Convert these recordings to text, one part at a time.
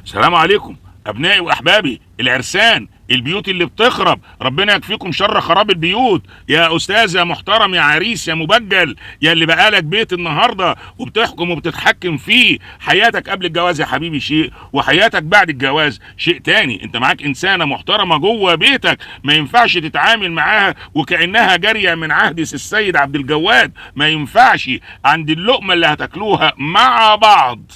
السلام عليكم ابنائي واحبابي العرسان، البيوت اللي بتخرب، ربنا يكفيكم شر خراب البيوت. يا استاذ يا محترم يا عريس يا مبجل، يا اللي بقالك بيت النهارده وبتحكم وبتتحكم فيه، حياتك قبل الجواز يا حبيبي شيء، وحياتك بعد الجواز شيء تاني. انت معاك انسانه محترمه جوه بيتك، ما ينفعش تتعامل معاها وكانها جارية من عهد السيد عبد الجواد، ما ينفعش. عند اللقمة اللي هتاكلوها مع بعض،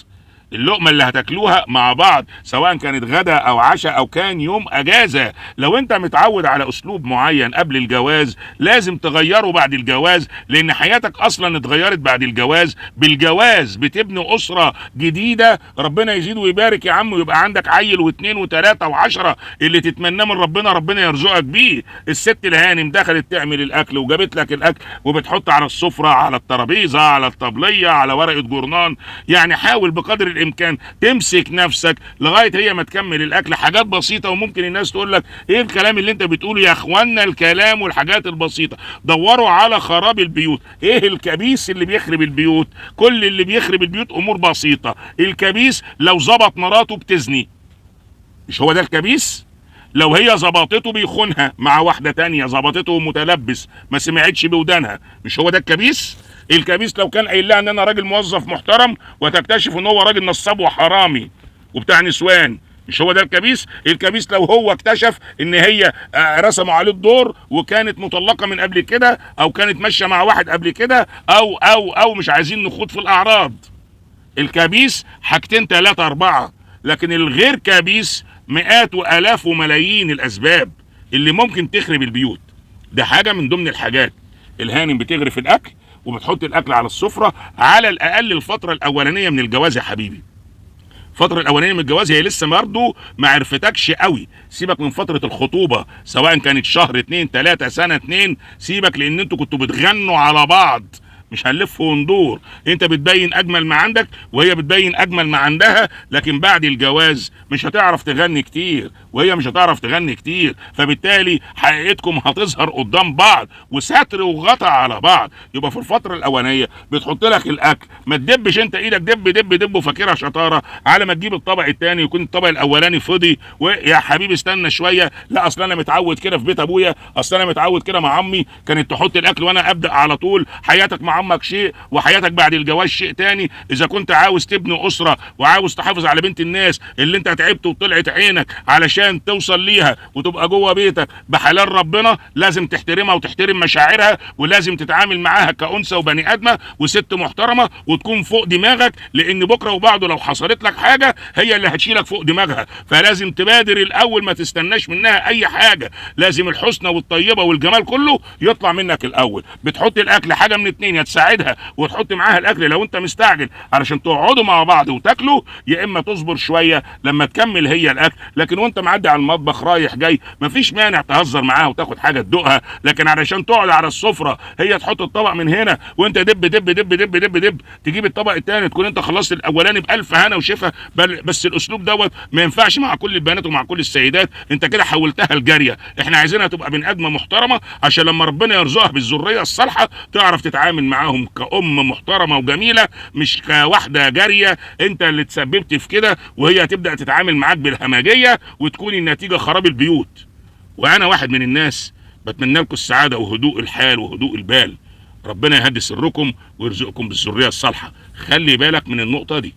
اللقمة اللي هتاكلوها مع بعض سواء كانت غدا او عشاء او كان يوم اجازة، لو انت متعود على اسلوب معين قبل الجواز لازم تغيره بعد الجواز، لان حياتك اصلا اتغيرت بعد الجواز. بالجواز بتبني اسرة جديدة، ربنا يزيد ويبارك يا عم، ويبقى عندك عيل واثنين وثلاثة وعشرة، اللي تتمناه من ربنا ربنا يرزقك بيه. الست الهانم دخلت تعمل الاكل وجابت لك الاكل وبتحط على السفرة، على الترابيزة، على الطبلية، على ورقة جورنان، يعني حاول بقدر الامكان تمسك نفسك لغاية هي ما تكمل الاكل. حاجات بسيطة، وممكن الناس تقول لك ايه الكلام اللي انت بتقوله يا اخوانا؟ الكلام والحاجات البسيطة. دوروا على خراب البيوت. ايه الكبيس اللي بيخرب البيوت؟ كل اللي بيخرب البيوت امور بسيطة. الكبيس لو ظبط مراته بتزني، مش هو ده الكبيس؟ لو هي ظبطته بيخونها مع واحدة تانية، ظبطته متلبس ما سمعتش بودانها، مش هو ده الكبيس؟ الكبيس لو كان قايل لها ان انا راجل موظف محترم وتكتشف ان هو راجل نصاب وحرامي وبتاع نسوان، مش هو ده الكبيس؟ الكبيس لو هو اكتشف ان هي رسموا عليه الدور وكانت مطلقه من قبل كده، او كانت ماشية مع واحد قبل كده، او او او مش عايزين نخوض في الاعراض. الكبيس حاجتين ثلاثة اربعة، لكن الغير كبيس مئات والاف وملايين الاسباب اللي ممكن تخرب البيوت. ده حاجة من ضمن الحاجات. الهانم بتغرف الاكل وبتحط الاكل على السفرة على الاقل الفترة الاولانية من الجواز يا حبيبي. الفترة الاولانية من الجواز هي لسه برضه ما عرفتكش قوي، سيبك من فترة الخطوبة سواء كانت شهر 2 3 سنة 2، سيبك، لان انتوا كنتوا بتغنوا على بعض، مش هنلف وندور. انت بتبين اجمل ما عندك وهي بتبين اجمل ما عندها، لكن بعد الجواز مش هتعرف تغني كتير وهي مش هتعرف تغني كتير، فبالتالي حقيقتكم هتظهر قدام بعض وستر وغطى على بعض. يبقى في الفترة الاولانية بتحط لك الاكل، ما تدبش انت ايدك دب دب دب وفاكرها شطارة، على ما تجيب الطبق الثاني يكون الطبق الاولاني فضي، ويا حبيبي استنى شوية، لا اصل انا متعود كده في بيت ابويا، اصل انا متعود كده مع عمي كانت تحط الاكل وانا ابدا على طول. حياتك مع عمك شيء وحياتك بعد الجواز شيء تاني. اذا كنت عاوز تبني اسره وعاوز تحافظ على بنت الناس اللي انت تعبت وطلعت عينك علشان توصل ليها وتبقى جوه بيتك بحلال ربنا، لازم تحترمها وتحترم مشاعرها، ولازم تتعامل معاها كأنثى وبني ادمه وست محترمه وتكون فوق دماغك، لان بكره وبعده لو حصلت لك حاجة هي اللي هتشيلك فوق دماغها. فلازم تبادر الاول، ما تستناش منها اي حاجة، لازم الحسنى والطيبه والجمال كله يطلع منك الاول. بتحط الاكل حاجة من اتنين، يا تساعدها وتحط معاها الاكل لو انت مستعجل علشان تقعدوا مع بعض وتاكلوا، يا اما تصبر شوية لما تكمل هي الاكل. لكن وانت معدي على المطبخ رايح جاي مفيش مانع تهزر معاها وتاخد حاجة تدوقها، لكن علشان تقعد على السفرة هي تحط الطبق من هنا وانت دب دب دب دب دب دب تجيب الطبق الثاني تكون انت خلصت الاولاني بالف هنا وشفا. بس الاسلوب دوت ما ينفعش مع كل البنات ومع كل السيدات، انت كده حولتها لجاريه. احنا عايزينها تبقى بني ادمه محترمه عشان لما ربنا يرزقها بالذريه الصالحة تعرف تتعامل معاهم كأم محترمة وجميلة، مش كواحدة جارية انت اللي تسببت في كده وهي تبدأ تتعامل معاك بالهمجية وتكون النتيجة خراب البيوت. وانا واحد من الناس بتمنى لكم السعادة وهدوء الحال وهدوء البال، ربنا يهدي سركم ويرزقكم بالذرية الصالحة. خلي بالك من النقطة دي،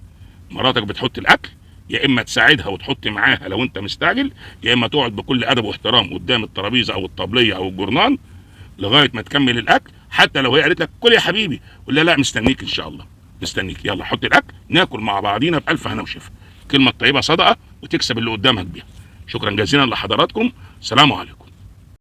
مراتك بتحط الاكل يا اما تساعدها وتحط معاها لو انت مستعجل، يا اما تقعد بكل ادب واحترام قدام الترابيزة او الطبلية او الجرنان لغاية ما تكمل الاكل. حتى لو هي قالت لك كل يا حبيبي، قول لها لا مستنيك ان شاء الله، مستنيك، يلا حط الاكل ناكل مع بعضينا بالف هنا وشفا. الكلمة الطيبة صدقه وتكسب اللي قدامك بيها. شكرا جزيلا لحضراتكم، سلام عليكم.